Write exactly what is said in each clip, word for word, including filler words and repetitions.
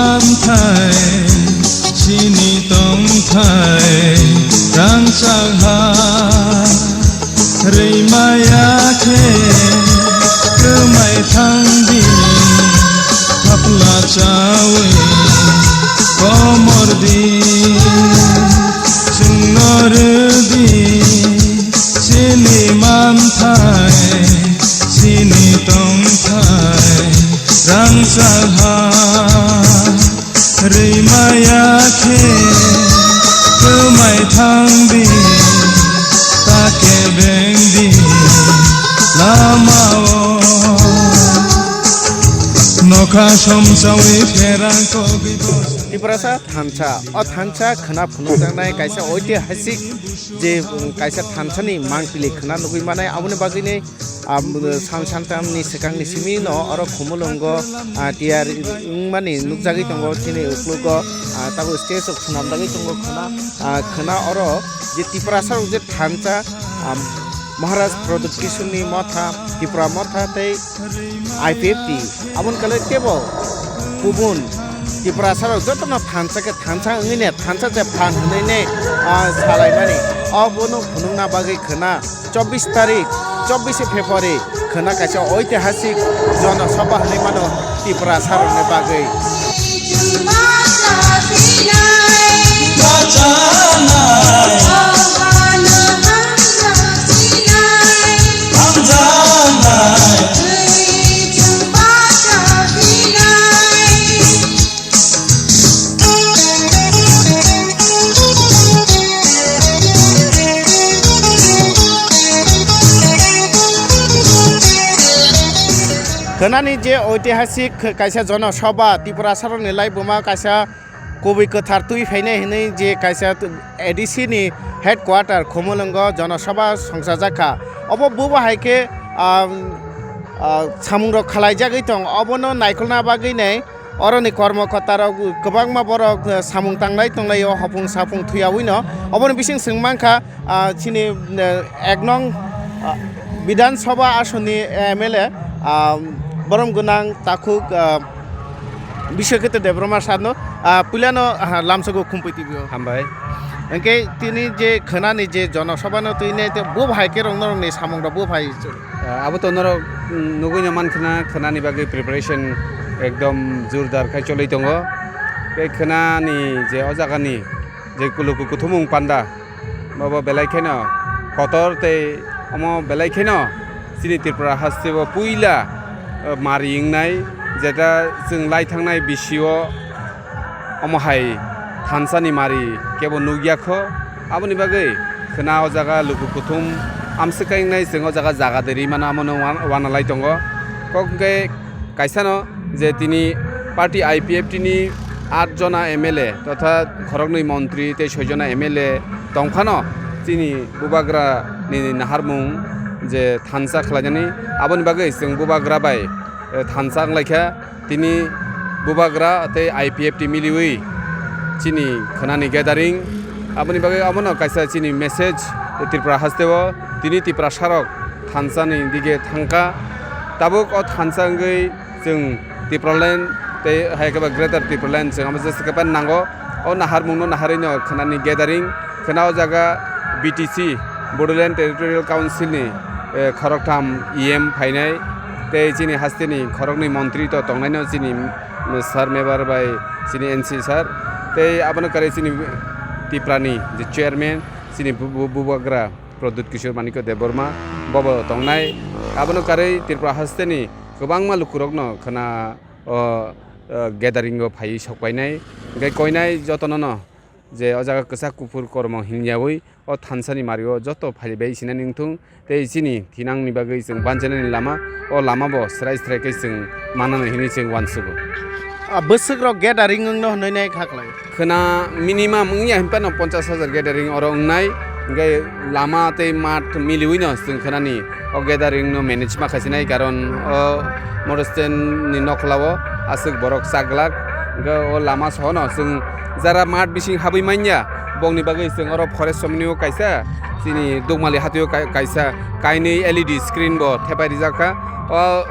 Amthai chini tongthai rangchak ha, rwimaya khe kwmai thang di, thapla chawi komor di, chwngno rw di chini manthai, chini tongthai rangchak ha. Rwimaya khe kwmai thang di, ta kebeng di lamao. Nokha somsawi pherang kogwi bo. Tiprasa thansa, o thansa khwna phunukjaknai kaisa oitihasik je, um, kaisa thansani mangpili khwna nugwi manai, aboni bagwini, um, san santamni swkangni simi no oro Khumulwngo, ah, tiyar wngmani nukjagwi tongo chini uklogo, ah, tabuk stage rok swnamjagwi tongo khwna, ah, khwna oro je Tiprasa rok je thansa, um, Maharaj Pradyut Kishorni motha, Tipra motha tei I P F T, aboni kale tebo kubun Tiprasa rok jotono thansa khe thansa wngwi ne thansa se phan hwnwi ne, ah, salaimani. Obono phunukna bagwi khwna chobbish tarik, chobbish February khwna kaisa oitihasik jono sabha hwnwi mano Tiprasa rokni bagwi. Khwnani je oitihasik kaisa jono sabha, Tripura sarokni laibuma kaisa kubui kwthar twi phainai hwnwi je kaisa A D C ni headquarter Khumulwngo jono sabha songchajak kha. Obo bubo hai khe, ah, ah, samungrok khalaijagwi tong, obono naikolna bagwi nai oroni kormo kwtarrok kwbangma borok, ah, samung tanglai tonglaio, hopung sapung thuiyaui no. Oboni bising chwng mankha, ah, chini, ah, ek nong, ah, Bidhan Sabha asoni M L A, ah, borom gwnang takhuk, ah, Biswakirti Debbarma sarno, ah, puilano, ah, lamsogo Khumpui T V o. Hambai. Hwnkhe tini je khwnani je jono sabha no twi nai te bo hai khe rok norokni samung rok bo hai. Ah, abo to norok, mm, nugui no man khna, khwnani bagwi preparation ekdom jordar khai choli tongo. Tei khwnani je o jagani je kuluku kuthumung panda, bobo belai kheno kotor tei omo belai kheno chini Tripura hasteo puila, eh, mari wngnai, jeta chwng lai thangnai bisio omo hai thansani mari kebo nukya kho. Aboni bagwi khwna o jaga luku kuthum amswk khe wngnai, chwng o jaga jaga de ri mano, amono wan-, wanalai tongo. Kok hwnkhe kaisano je tini party I P F T ni aat jona M L A totha khoroknwi montri tei soi jona M L A tongphano chini bubagra ni naharmung je thansa khlainani, aboni bagwi chwng bubagra bai, eh, thansa wnglaikha. Tini bubagra tei I P F T miliwi chini khwnani gathering, aboni bagwi abono kaisa chini message Tripura hasteo tini Tiprasarok thansani dige thangkha. Tabuk o thansa wngwi chwng Tipraland tei hai khe ba Greater Tipraland chwng amo jesa khe nango. O naharmungno naharwi no khwnani gathering khwna o jaga B T C, Bodoland Territorial Council ni, eh, khoroktham E M phainai tei chini hasteni khoroknwi montri to tongnaino chini, mm, sir member bai chini N C sir tei abono kwrwi chini Tiprani je chairman chini bu-, bu-, bubagra Pradyut Kishore Manikya Debbarma bobo tongnai. Abono kwrwi Tripura hasteni kwbangma lukurokno khwna o, o gathering o phaiwi sokpainai, hwnkhe koinai jotono no je o jaga kwchak kuphur kormo hinyaui o thansani mario joto phaibai sinani wngthung tei chini thinangni bagwi chwng banchainani lama, o lama bo srai srai khe chwng manani hinwi chwng uansugo. Ah, bwswk rok gathering wngno hwnwi nai kha klai? Khwna minimum wngya hinphano ponchash hajar gathering oro wngnai, hwnkhe lama tei mat miliwi no chwng khwnani o gathering no manage ma khaisinai, karon o motor stand ni nokhla o aswk borok chak glak, hwnkhe o lama soho no chwng jara mat bising habwi manya, bongni bagwi chwng oro forest somni o kaisa chini Dukmali hatio kai-, kaisa kainwi L E D screen bo thepai rijak kha. O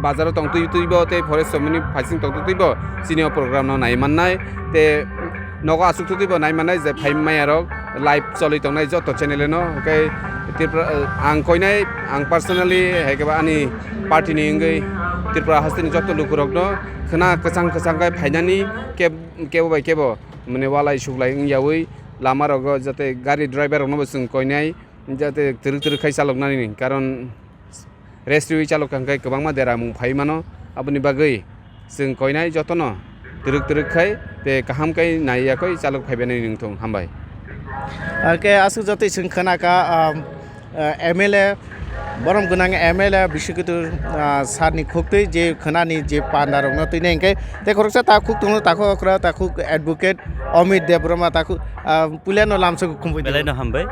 bazaro tongtwi twibo tei forest somoni phaising tongtwi twibo chini o program no nai mannai. Tei nogo aswk twibo nai mannai je phai maya rok live choli tongnai joto channel no. Hwnkhe Tripura, ang koinai, ang personally hai khe ba ani party ni wngwi Tripura hasteni joto lukurokno khwna kwchang kwchang khe phainani, keb-, kebo bai kebo mane walai suklai wngyawi lama rogo jate gari driver rokno bo chwng koinai jate twrwk twrwk khai chaloknani, karon rest riwi chalok kha hwnkhe kwbangma deramung phai mano. Aboni bagwi chwng koinai jotono twrwk twrwk khai tei kaham khai nai yakwi chalok phaibainai nungthung. Hambai. Hwnkhe aswk jotoi chwng khna kha, um, uh, M L A, borom gwnang M L A Bishwakito, uh, sir ni khuktwi je khwnani je panda rokno twinai hwnkhe tei khoroksa takhuk tongo, takhuk okra, takhuk advocate Amit Debbarma, takhuk, uh, puilano lamsok khumui tongo. Belai no hambai.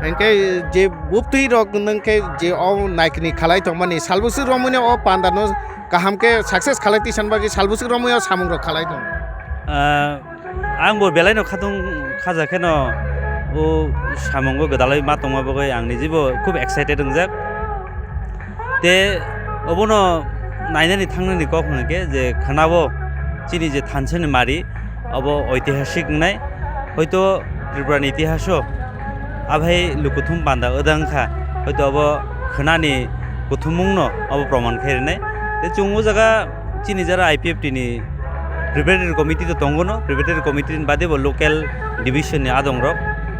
Hwnkhe je buptwi rok nwng khe je o naikni khalai tongmani, salbwswk romwino o panda no kaham khe success khalai twi san bagwi salbwswk romwi o samung rok khalai tong. Ah, ang bo belai no khatung khaja kheno o samung o gwdalwi ma tongma bagwi ang nijibo khub excited wngjak. Te obono nainani thangnani kok hwnkhe je khwnabo chini je thansani mari obo oitihasik wngnai. Hoito Tripura ni itihaso aphai lukuthum panda wdang kha, hoito obo khwnani kuthumungno obo proman khai rwnai. Te chwng o jaga chini jara I P F T ni preparatory committee to tongo no, preparatory committee ni bade bo local division ni adong rok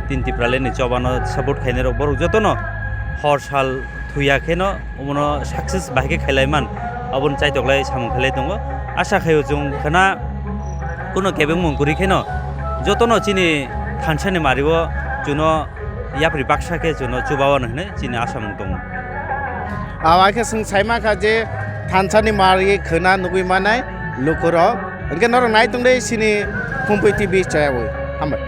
tin Tipraland ni chobano support khainai rok borok jotono hor sal thuya kheno omono success bahai khe khailai man, aboni chaitoklai samung khailai tongo. Asa khaio chwng khwna kuno kebengmung kwrwi kheno jotono chini thansani mario chwngno yapri baksa khe chwngno chubao hwnwi chini asamung tongo. Abo hai khe chwng saima kha je thansani mari khwna nugwi manai lukurok. Hwnkhe norok nai tongdi chini Khumpui T V chayawi. Hambai.